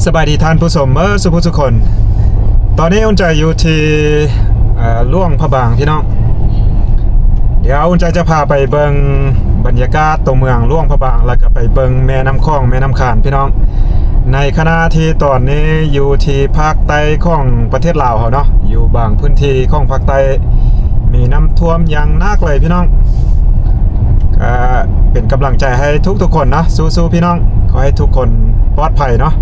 ສະບາຍດີທ່ານຜູ້ຊົມເບີດສູ່ຜູ້ສູ່ຄົນ. ຕອນນີ້ອຸ່ນໃຈຢູ່ທີ່ ເອີ ຫຼວງພະບາງພີ່ນ້ອງ. ດຽວອຸ່ນໃຈຈະພາໄປເບິ່ງບັນຍາກາດຕົວເມືອງຫຼວງພະບາງ ແລ້ວກໍໄປເບິ່ງແມ່ນ້ຳຂອງ ແມ່ນ້ຳຄານພີ່ນ້ອງ. ໃນຂະນະທີ່ຕອນນີ້ຢູ່ທີ່ພາກໃຕ້ຂອງປະເທດລາວເຮົາເນາະ, ຢູ່ບາງພື້ນທີ່ຂອງພາກໃຕ້ ມີນ້ຳຖ້ວມຢ່າງໜັກເລີຍພີ່ນ້ອງ. ກະເປັນກຳລັງໃຈໃຫ້ທຸກໆຄົນເນາະ, ສູ້ໆພີ່ນ້ອງ, ຂໍໃຫ້ທຸກຄົນປອດໄພເນາະ,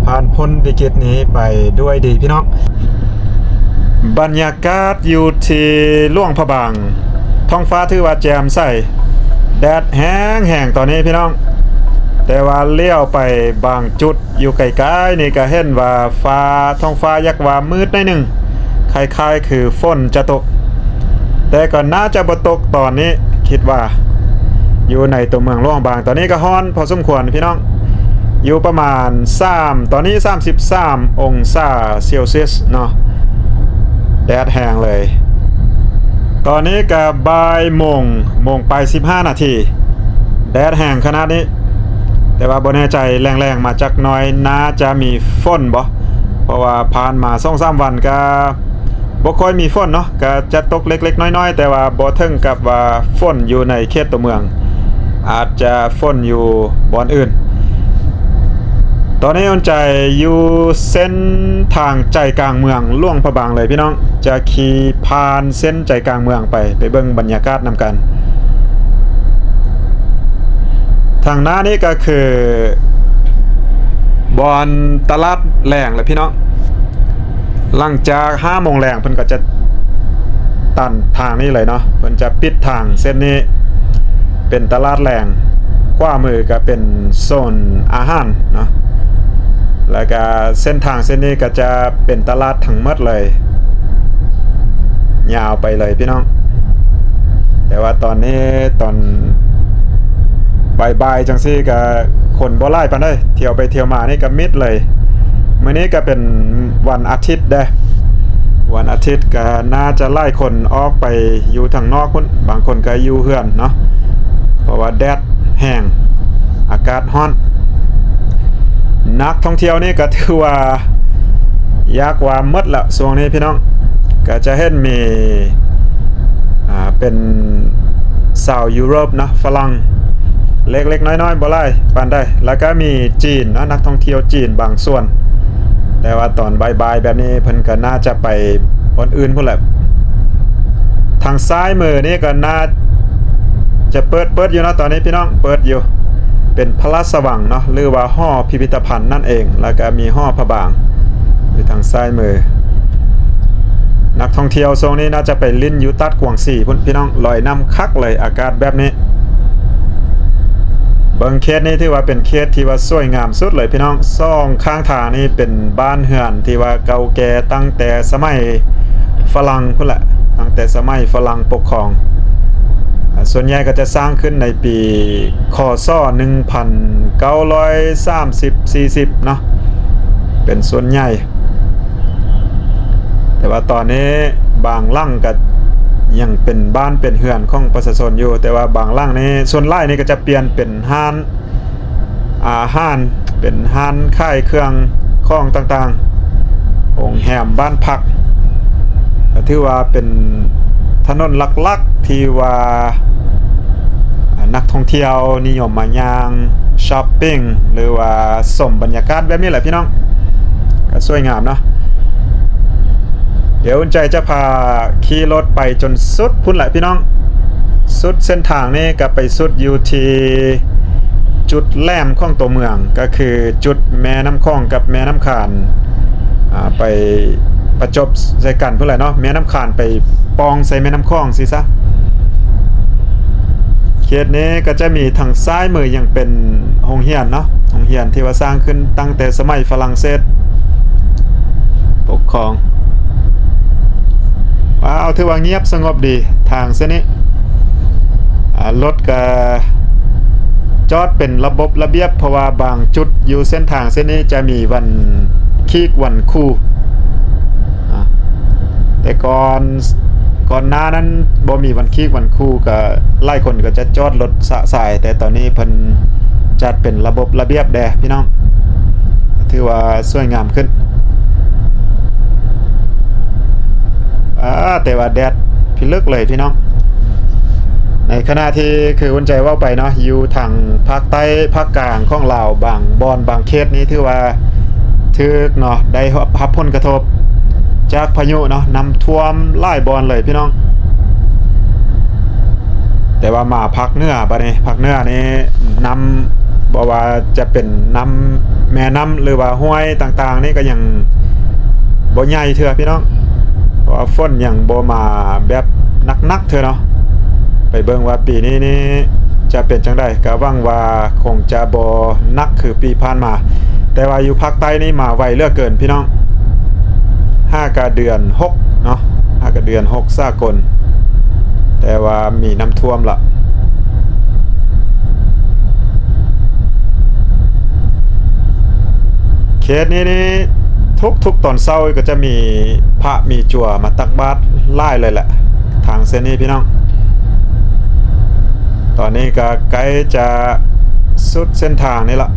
ຜ່ານພົ້ນວິກິດນີ້ໄປດ້ວຍດີພີ່ນ້ອງ. ບັນຍາກາດຢູ່ທີ່ຫຼວງພະບາງ, ທ້ອງຟ້າຖືວ່າແຈ່ມໃສ, ແດດແຮງໆຕອນນີ້ພີ່ນ້ອງ. ແຕ່ວ່າລ້ຽວໄປບາງຈຸດ ຢູ່ໄກໆນີ້ກະເຫັນວ່າຟ້າ ທ້ອງຟ້າຢາກວ່າມືດໜ້ອຍໜຶ່ງ, ຄ້າຍໆຄືຝົນຈະຕົກ, ແຕ່ກໍໜ້າຈະບໍ່ຕົກຕອນນີ້, ຄິດວ່າຢູ່ໃນຕົວເມືອງຫຼວງພະບາງ ຕອນນີ້ກໍຮ້ອນພໍສົມຄວນພີ່ນ້ອງ, ຢູ່ປະມານສາມ ຕອນນີ້ສາມສິບສາມອົງສາເຊວຊຽສເນາະ, ແດດແຮງເລີຍ. ຕອນນີ້ກໍບ່າຍໂມງ ໂມງປາຍສິບຫ້ານາທີ, ແດດແຮງຂະໜາດນີ້. ແຕ່ວ່າບໍ່ແນ່ໃຈ ແລງໆມາຈັກໜ້ອຍ ໜ້າຈະມີຝົນບໍ່, ເພາະວ່າຜ່ານມາສອງສາມວັນກະບໍ່ຄ່ອຍມີຝົນເນາະ, ກະຈະຕົກເລັກໆນ້ອຍໆ ແຕ່ວ່າບໍ່ເຖິງກັບວ່າຝົນຢູ່ໃນເຂດຕົວເມືອງ, ອາດຈະຝົນຢູ່ບ່ອນອື່ນ. ຕອນນີ້ອຸ່ນໃຈຢູ່ເສັ້ນທາງໃຈກາງເມືອງຫຼວງພະບາງເລີຍພີ່ນ້ອງ, ຈະຂີ່ຜ່ານເສັ້ນໃຈກາງເມືອງໄປ, ໄປເບິ່ງບັນຍາກາດນຳກັນ. ທາງໜ້ານີ້ກໍຄືບ່ອນຕະຫຼາດແລງແຫຼະພີ່ນ້ອງ. ຫຼັງຈາກຫ້າໂມງແລງ ເພິ່ນກໍຈະຕັນທາງນີ້ເລີຍເນາະ, ເພິ່ນຈະປິດທາງເສັ້ນນີ້ເປັນຕະຫຼາດແລງ, ຂວາມືກໍເປັນໂຊນອາຫານເນາະ, ແລ້ວກໍເສັ້ນທາງເສັ້ນນີ້ກໍຈະເປັນຕະຫຼາດທັງໝົດເລີຍ. ຍາວໄປເລີຍພີ່ນ້ອງ. ແຕ່ວ່າຕອນນີ້ຕອນບ່າຍໆຈັ່ງຊີ້ກະຄົນບໍ່ຫຼາຍປານໃດ, ທ່ຽວໄປທ່ຽວມານີ້ກະມິດເລີຍ. ມື້ນີ້ກະເປັນວັນອາທິດເດ້, ວັນອາທິດກະໜ້າຈະຫຼາຍຄົນອອກໄປຢູ່ທາງນອກພຸ້ນ, ບາງຄົນກະຢູ່ເຮືອນເນາະ, ເພາະວ່າແດດແຮງ ອາກາດຮ້ອນ. ນັກທ່ອງທ່ຽວນີ້ກໍຖືວ່າຢາກວ່າໝົດແລ້ວຊ່ວງນີ້ພີ່ນ້ອງ, ກໍຈະເຫັນມີ ອ່າ ເປັນຊາວຢູໂຣບເນາະ, ຝຣັ່ງເລັກໆນ້ອຍໆ ບໍ່ຫຼາຍປານໃດ, ແລ້ວກໍມີຈີນເນາະ, ນັກທ່ອງທ່ຽວຈີນບາງສ່ວນ. ແຕ່ວ່າຕອນບ່າຍໆແບບນີ້ເພິ່ນກໍໜ້າຈະໄປບ່ອນອື່ນພຸ້ນແຫຼະ. ທາງຊ້າຍມືນີ້ກໍໜ້າຈະເປີດ, ເປີດຢູ່ເນາະ ຕອນນີ້ພີ່ນ້ອງ, ເປີດຢູ່. ເປັນພະລາຊະວັງເນາະ ຫຼືວ່າຫໍພິພິທະພັນນັ້ນເອງ, ແລ້ວກໍມີຫໍພະບາງຢູ່ທາງຊ້າຍມື. ນັກທ່ອງທ່ຽວຊ່ວງນີ້ໜ້າຈະໄປຫຼິ້ນຢູ່ຕາດກວາງຊີພຸ້ນພີ່ນ້ອງ, ລອຍນ້ຳຄັກເລີຍ ອາກາດແບບນີ້. ເບິ່ງເຂດນີ້ຖືວ່າເປັນເຂດທີ່ວ່າສວຍງາມສຸດເລີຍພີ່ນ້ອງ, ສອງຂ້າງທາງນີ້ເປັນບ້ານເຮືອນທີ່ວ່າເກົ່າແກ່ຕັ້ງແຕ່ສະໄໝຝຣັ່ງພຸ້ນແຫຼະ, ຕັ້ງແຕ່ສະໄໝຝຣັ່ງປົກຄອງ. ອ່າ ສ່ວນໃຫຍ່ກໍຈະສ້າງຂຶ້ນໃນປີ ຄ.ສ. ໜຶ່ງພັນເກົ້າຮ້ອຍສາມສິບ ສີ່ສິບເນາະ, ເປັນສ່ວນໃຫຍ່. ແຕ່ວ່າຕອນນີ້ບາງຫຼັງກໍຍັງເປັນບ້ານເປັນເຮືອນຂອງປະຊາຊົນຢູ່, ແຕ່ວ່າບາງຫຼັງນີ້ ສ່ວນຫຼາຍນີ້ກໍຈະປ່ຽນເປັນຮ້ານອາຫານ, ເປັນຮ້ານຂາຍເຄື່ອງຂອງຕ່າງໆ, ໂຮງແຮມ, ບ້ານພັກ. ກໍຖືວ່າເປັນຖະໜົນຫຼັກໆທີ່ວ່າ ອ່າ ນັກທ່ອງທ່ຽວນິຍົມມາຍ່າງຊັອບປິງ ຫຼືວ່າຊົມບັນຍາກາດແບບນີ້ແຫຼະພີ່ນ້ອງ, ກໍສວຍງາມເນາະ. ດຽວອຸ່ນໃຈຈະພາຂີ່ລົດໄປຈົນສຸດພຸ້ນແຫຼະພີ່ນ້ອງ, ສຸດເສັ້ນທາງນີ້ກໍໄປສຸດຢູ່ທີ່ຈຸດແຫຼມຂອງຕົວເມືອງ, ກໍຄືຈຸດແມ່ນ້ຳຂອງກັບແມ່ນ້ຳຄານ ອ່າ ໄປປະຈົບໃສ່ກັນພຸ້ນແຫຼະເນາະ, ແມ່ນ້ຳຄານໄປປ່ອງໃສ່ແມ່ນ້ຳຂອງຊີ້ຊະ. ເຂດນີ້ກໍຈະມີທາງຊ້າຍມືຍັງເປັນໂຮງຮຽນເນາະ, ໂຮງຮຽນທີ່ວ່າສ້າງຂຶ້ນຕັ້ງແຕ່ສະໄໝຝຣັ່ງເສດປົກຄອງ. ວ້າວ ຖືວ່າງຽບສະຫງົບດີທາງເສັ້ນນີ້. ອ່າ ລົດກະຈອດເປັນລະບົບລະບຽບ, ເພາະວ່າບາງຈຸດຢູ່ເສັ້ນທາງເສັ້ນນີ້ຈະມີວັນຄີກວັນຄູ. ອ່າ ແຕ່ກ່ອນ ກ່ອນໜ້ານັ້ນບໍ່ມີວັນຄີກວັນຄູ ກະຫຼາຍຄົນກໍຈະຈອດລົດຊະຊາຍ, ແຕ່ຕອນນີ້ເພິ່ນຈັດເປັນລະບົບລະບຽບແດ່ພີ່ນ້ອງ. ຖືວ່າສວຍງາມຂຶ້ນ. ອາ ແຕ່ວ່າແດດພິລຶກເລີຍພີ່ນ້ອງ. ໃນຂະນະທີ່ຄືອຸ່ນໃຈເວົ້າໄປເນາະ ຢູ່ທາງພາກໃຕ້ພາກກາງຂອງລາວ ບາງບ່ອນບາງເຂດນີ້ຖືວ່າຖືກເນາະ ໄດ້ຮັບ ຮັບຜົນກະທົບຈາກພາຍຸເນາະ ນ້ຳຖ້ວມຫຼາຍບ່ອນເລີຍພີ່ນ້ອງ. ແຕ່ວ່າມາພາກເໜືອບາດນີ້ ພາກເໜືອນີ້ນ້ຳ ບໍ່ວ່າຈະເປັນນ້ຳ ແມ່ນ້ຳ ຫຼືວ່າຫ້ວຍຕ່າງໆນີ້ກໍຍັງບໍ່ໃຫຍ່ເທື່ອພີ່ນ້ອງ ເພາະວ່າຝົນຍັງບໍ່ມາແບບໜັກໆເທື່ອເນາະ. ໄປເບິ່ງວ່າປີນີ້ນີ້ຈະເປັນຈັ່ງໃດ ກໍຫວັງວ່າຄົງຈະບໍ່ໜັກຄືປີຜ່ານມາ. ແຕ່ວ່າຢູ່ພາກໃຕ້ນີ້ມາໄວເຫຼືອເກີນພີ່ນ້ອງ. ຫາກະເດືອນຫົກເນາະ ຫາກະເດືອນຫົກສາກົນ ແຕ່ວ່າມີນ້ຳຖ້ວມລະ. ເຂດນີ້ນີ້ ທຸກໆຕອນເຊົ້າກໍຈະມີພະມີຈົວມາຕັກບາດຫຼາຍເລີຍແຫຼະ ທາງເສັ້ນນີ້ພີ່ນ້ອງ. ຕອນນີ້ກໍໃກ້ຈະສຸດເສັ້ນທາງນີ້ລະ.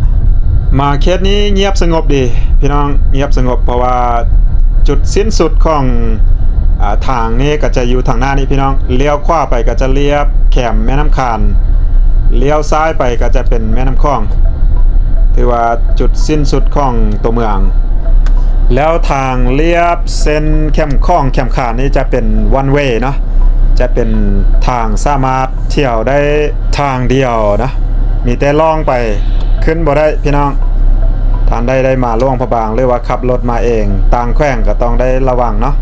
ມາເຂດນີ້ງຽບສະຫງົບດີພີ່ນ້ອງ ງຽບສະຫງົບ ເພາະວ່າຈຸດສິ້ນສຸດຂອງ ອາ ທາງນີ້ກໍຈະຢູ່ທາງໜ້ານີ້ພີ່ນ້ອງ. ລ້ຽວຂວາໄປກໍຈະລຽບແຄມແມ່ນ້ຳຄານ ລ້ຽວຊ້າຍໄປກໍຈະເປັນແມ່ນ້ຳຂອງ ຖືວ່າຈຸດສິ້ນສຸດຂອງຕົວເມືອງ. ແລ້ວທາງລຽບເສັ້ນແຄມຂອງແຄມຄານນີ້ຈະເປັນວັນເວເນາະ ຈະເປັນທາງສາມາດ ທ່ຽວໄດ້ທາງດຽວນະ ມີແຕ່ລ່ອງໄປ ຂຶ້ນບໍ່ໄດ້ພີ່ນ້ອງ. ທ່ານໃດໄດ້ມາຫຼວງພະບາງ ຫຼືວ່າຂັບລົດມາເອງ ຕ່າງແຂວງກໍຕ້ອງໄດ້ລະວັງເນາະ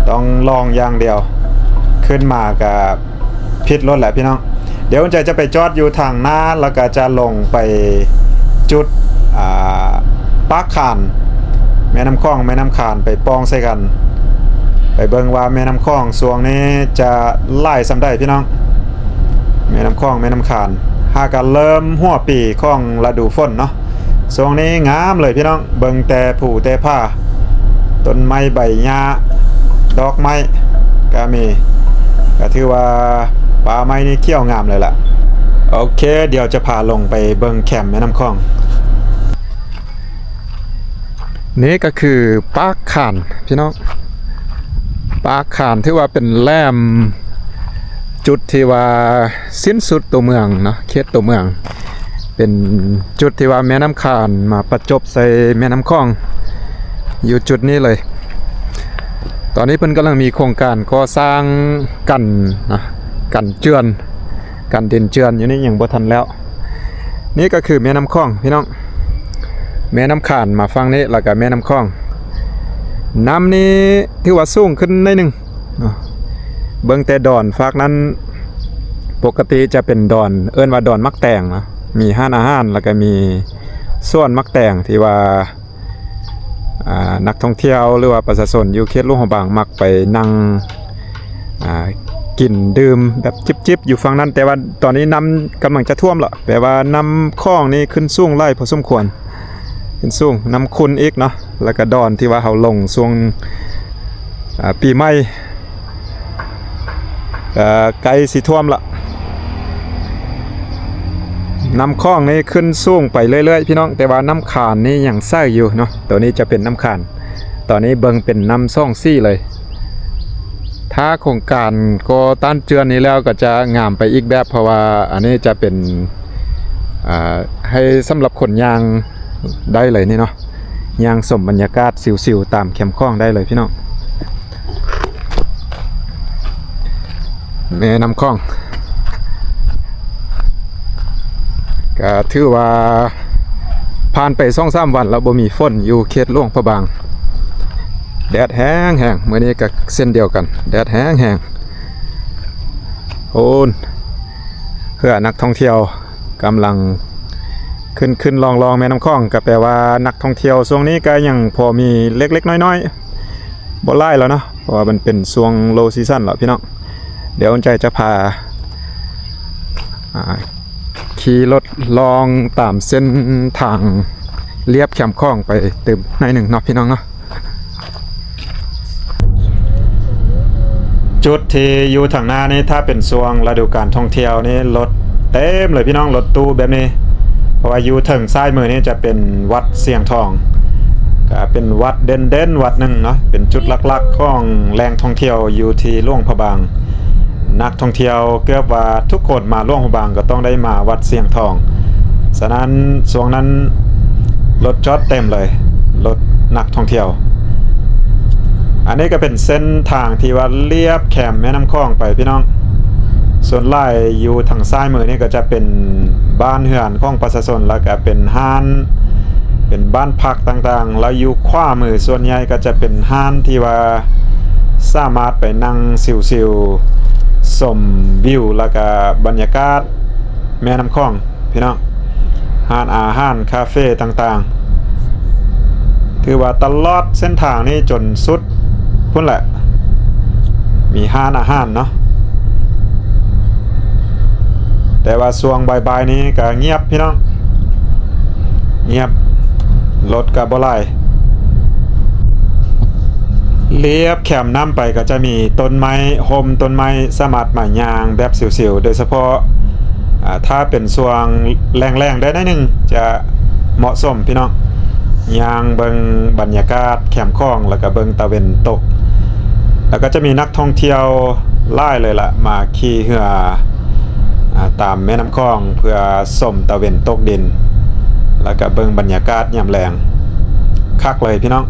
ຕ້ອງລ່ອງຢ່າງດຽວ ຂຶ້ນມາກໍຜິດລົດແຫຼະພີ່ນ້ອງ. ດຽວອຸ່ນໃຈຈະໄປຈອດຢູ່ທາງໜ້າ ແລ້ວກໍຈະລົງໄປຈຸດ ອາ ປາກຄານ ແມ່ນ້ຳຂອງແມ່ນ້ຳຄານໄປປ່ອງໃສ່ກັນ ໄປເບິ່ງວ່າແມ່ນ້ຳຂອງຊ່ວງນີ້ຈະຫຼາຍສ່ຳໃດພີ່ນ້ອງ. ແມ່ນ້ຳຂອງແມ່ນ້ຳຄານ ຫາກະເລີ່ມຫົວປີຂອງລະດູຝົນເນາະ. ຊ່ວງນີ້ງາມເລີຍພີ່ນ້ອງ ເບິ່ງແຕ່ພູແຕ່ຜາ ຕົ້ນໄມ້ໃບຫຍ້າ ດອກໄມ້ກະມີ ກະຖືວ່າປ່າໄມ້ນີ້ຂຽວງາມເລີຍລະ. ໂອເຄ ດຽວຈະພາລົງໄປເບິ່ງແຄມແມ່ນ້ຳຂອງ. ນີ້ກໍຄືປາກຄານພີ່ນ້ອງ ປາກຄານຖືວ່າເປັນແຫຼມ ຈຸດທີ່ວ່າສິ້ນສຸດຕົວເມືອງເນາະ ເຂດຕົວເມືອງ ເປັນຈຸດທີ່ວ່າແມ່ນ້ຳຄານມາປະຈົບໃສ່ແມ່ນ້ຳຂອງ ຢູ່ຈຸດນີ້ເລີຍ. ຕອນນີ້ເພິ່ນກຳລັງມີໂຄງການກໍ່ສ້າງກັນນະ ກັນເຈື່ອນ ກັນດິນເຈື່ອນຢູ່ນີ້ຍັງບໍ່ທັນແລ້ວ. ນີ້ກໍຄືແມ່ນ້ຳຂອງພີ່ນ້ອງ ແມ່ນ້ຳຄານມາຝັ່ງນີ້ ແລ້ວກໍແມ່ນ້ຳຂອງ. ນ້ຳນີ້ຖືວ່າສູງຂຶ້ນໜ້ອຍໜຶ່ງເນາະ ເບິ່ງແຕ່ດອນຟາກນັ້ນ ປົກກະຕິຈະເປັນດອນ ເອີ້ນວ່າດອນໝາກແຕງເນາະ ມີຮ້ານອາຫານ ແລ້ວກໍມີສວນໝາກແຕງທີ່ວ່າ ອາ ນັກທ່ອງທ່ຽວ ຫຼືວ່າປະຊາຊົນຢູ່ເຂດຫຼວງພະບາງມັກໄປນັ່ງ ອາ ກິນດື່ມແບບຈິບໆຢູ່ຝັ່ງນັ້ນ. ແຕ່ວ່າຕອນນີ້ນ້ຳກຳລັງຈະຖ້ວມລະ ແປວ່ານ້ຳຂອງນີ້ຂຶ້ນສູງຫຼາຍພໍສົມຄວນ ຂຶ້ນສູງ ນ້ຳຂຸ່ນອີກເນາະ ແລ້ວກະດອນທີ່ວ່າເຮົາລົງຊ່ວງ ອາ ປີໃໝ່ ກະໃກ້ຊິຖ້ວມລະ. ນ້ຳຂອງນີ້ຂຶ້ນສູງໄປເລື້ອຍໆ ພີ່ນ້ອງ ແຕ່ວ່ານ້ຳຄານນີ້ຍັງໃສຢູ່ເນາະ. ໂຕນີ້ຈະເປັນນ້ຳຄານ ຕອນນີ້ເບິ່ງເປັນນ້ຳສອງສີເລີຍ. ຖ້າໂຄງການກໍ່ຕ້ານເຈື່ອນນີ້ແລ້ວກໍຈະງາມໄປອີກແບບ ເພາະວ່າອັນນີ້ຈະເປັນ ອາ ໃຫ້ສຳລັບຄົນຍ່າງໄດ້ເລີຍນີ້ເນາະ ຍ່າງຊົມບັນຍາກາດຊິວໆຕາມແຄມຂອງໄດ້ເລີຍ ພີ່ນ້ອງ. ແມ່ນ້ຳຂອງ ກະຖືວ່າຜ່ານໄປສອງສາມວັນແລ້ວ ບໍ່ມີຝົນຢູ່ເຂດຫຼວງພະບາງ. ແດດແຮງໆ ມື້ນີ້ກະເຊັ່ນດຽວກັນ ແດດແຮງໆ. ໂອ້ນ ເຮືອນັກທ່ອງທ່ຽວ ກຳລັງຂຶ້ນໆລ່ອງໆແມ່ນ້ຳຂອງ ກໍແປວ່ານັກທ່ອງທ່ຽວຊ່ວງນີ້ກໍຍັງພໍມີເລັກໆນ້ອຍໆ ບໍ່ຫຼາຍແລ້ວເນາະ ເພາະວ່າມັນເປັນຊ່ວງ low season ແລ້ວພີ່ນ້ອງ. ດຽວອຸ່ນໃຈຈະພາ ອາ ຂີ່ລົດລ່ອງຕາມເສັ້ນທາງລຽບແຄມຂອງໄປຕື່ມໜ້ອຍໜຶ່ງເນາະ ພີ່ນ້ອງເນາະ. ຈຸດທີ່ຢູ່ທາງໜ້ານີ້ ຖ້າເປັນຊ່ວງລະດູການທ່ອງທ່ຽວນີ້ ລົດເຕັມເລີຍພີ່ນ້ອງ ລົດຕູ້ແບບນີ້ ເພາະວ່າຢູ່ເທິງຊ້າຍມືນີ້ຈະເປັນວັດຊຽງທອງ ກະເປັນວັດເດັ່ນໆວັດໜຶ່ງເນາະ ເປັນຈຸດຫຼັກໆຂອງແຫຼ່ງທ່ອງທ່ຽວຢູ່ທີ່ຫຼວງພະບາງ. ນັກທ່ອງທ່ຽວເກືອບວ່າທຸກຄົນມາຫຼວງພະບາງກໍຕ້ອງໄດ້ມາວັດຊຽງທອງ. ສະນັ້ນຊ່ວງນັ້ນລົດຈອດເຕັມເລີຍ ລົດນັກທ່ອງທ່ຽວ. ອັນນີ້ກໍເປັນເສັ້ນທາງທີ່ວ່າລຽບແຄມແມ່ນ້ຳຂອງໄປພີ່ນ້ອງ. ສ່ວນຫຼາຍຢູ່ທາງຊ້າຍມືນີ້ກໍຈະເປັນບ້ານເຮືອນຂອງປະຊາຊົນ ແລ້ວກໍເປັນຮ້ານ ເປັນບ້ານພັກຕ່າງໆ ແລ້ວຢູ່ຂວາມືສ່ວນໃຫຍ່ກໍຈະເປັນຮ້ານທີ່ວ່າສາມາດໄປນັ່ງຊິວໆ ຊົມວິວ ແລ້ວກໍບັນຍາກາດແມ່ນ້ຳຂອງ ພີ່ນ້ອງ. ຮ້ານອາຫານ ຄາເຟຕ່າງໆ ຖືວ່າຕະຫຼອດເສັ້ນທາງນີ້ຈົນສຸດພຸ້ນແຫຼະ ມີຮ້ານອາຫານເນາະ. ແຕ່ວ່າຊ່ວງບ່າຍໆນີ້ກໍງຽບພີ່ນ້ອງ ງຽບ ລົດກໍບໍ່ຫຼາຍ. ລຽບແຄມນ້ຳໄປກໍຈະມີຕົ້ນໄມ້ ຮົ່ມຕົ້ນໄມ້ ສາມາດມາຍ່າງແບບຊິວໆ ໂດຍສະເພາະ ອາ ຖ້າເປັນຊ່ວງແລ້ງໆ ໄດ້ໜ້ອຍໜຶ່ງ ຈະເໝາະສົມພີ່ນ້ອງ ຍ່າງເບິ່ງບັນຍາກາດແຄມຂອງ ແລ້ວກໍເບິ່ງຕາເວັນຕົກ. ແລ້ວກໍຈະມີນັກທ່ອງທ່ຽວຫຼາຍເລີຍລະ ມາຂີ່ເຮືອ ອາ ຕາມແມ່ນ້ຳຂອງ ເພື່ອຊົມຕາເວັນຕົກດິນ ແລ້ວກໍເບິ່ງບັນຍາກາດຍາມແລງ. ຄັກເລີຍພີ່ນ້ອງ.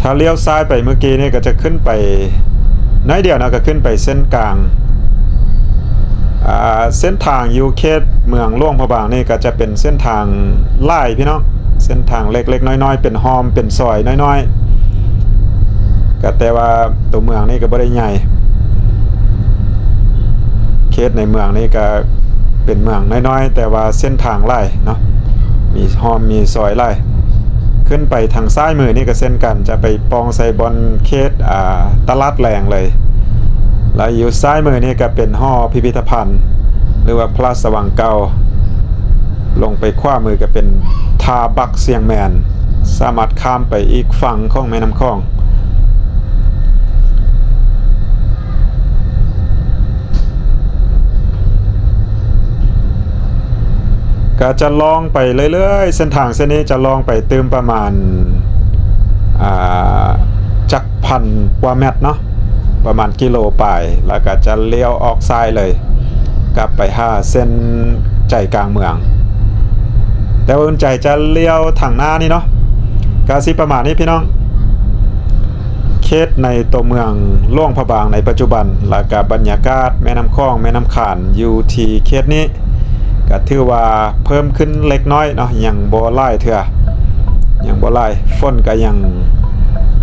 ຖ້າລ້ຽວຊ້າຍໄປເມື່ອກີ້ນີ້ກໍຈະຂຶ້ນໄປໜ້ອຍດຽວນະ ກໍຂຶ້ນໄປເສັ້ນກາງ. ອາ ເສັ້ນທາງຢູ່ເຂດເມືອງຫຼວງພະບາງນີ້ກໍຈະເປັນເສັ້ນທາງຫຼາຍພີ່ນ້ອງ ເສັ້ນທາງເລັກໆນ້ອຍໆ ເປັນຮ່ອມເປັນຊອຍນ້ອຍໆ ກໍແຕ່ວ່າຕົວເມືອງນີ້ກໍບໍ່ໄດ້ໃຫຍ່. ເຂດໃນເມືອງນີ້ກໍເປັນເມືອງນ້ອຍໆ ແຕ່ວ່າເສັ້ນທາງຫຼາຍເນາະ ມີຮ່ອມມີຊອຍຫຼາຍ. ຂຶ້ນໄປທາງຊ້າຍມືນີ້ກໍເຊັ່ນກັນ ຈະໄປປ່ອງໃສ່ບ່ອນເຂດ ອາ ຕະຫຼາດແລງເລີຍ. ແລ້ວຢູ່ຊ້າຍມືນີ້ກໍເປັນຫໍພິພິທະພັນ ຫຼືວ່າພະລາຊະວັງເກົ່າ. ລົງໄປຂວາມືກໍເປັນທ່າບັກຊຽງແມນ ສາມາດຂ້າມໄປອີກຝັ່ງຂອງແມ່ນ້ຳຂອງ. ກໍຈະລ່ອງໄປເລື້ອຍໆ ເສັ້ນທາງເສັ້ນນີ້ຈະລ່ອງໄປຕື່ມປະມານ ອາ ຈັກພັນກວ່າແມັດເນາະ ປະມານກິໂລປາຍ ແລ້ວກໍຈະລ້ຽວອອກຊ້າຍເລີຍ ກັບໄປຫາເສັ້ນໃຈກາງເມືອງ. ແຕ່ວ່າອຸ່ນໃຈຈະລ້ຽວທາງໜ້ານີ້ເນາະ ກໍຊິປະມານນີ້ພີ່ນ້ອງ. ເຂດໃນຕົວເມືອງຫຼວງພະບາງໃນປັດຈຸບັນ ແລ້ວກະບັນຍາກາດແມ່ນ້ຳຂອງ ແມ່ນ້ຳຂານຢູ່ທີ່ເຂດນີ້ ກະຖືວ່າເພີ່ມຂຶ້ນເລັກນ້ອຍເນາະ ຍັງບໍ່ຫຼາຍເທື່ອ ຍັງບໍ່ຫຼາຍ ຝົນກະຍັງ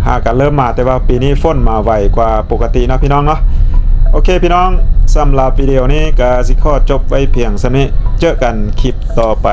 ຫາກະເລີ່ມມາ ແຕ່ວ່າປີນີ້ຝົນມາໄວກວ່າປົກກະຕິເນາະພີ່ນ້ອງເນາະ. ໂອເຄພີ່ນ້ອງ ສຳລັບວິດີໂອນີ້ກະຊິຂໍຈົບໄວ້ພຽງສ່ຳນີ້ ເຈີກັນຄລິບຕໍ່ໄປ.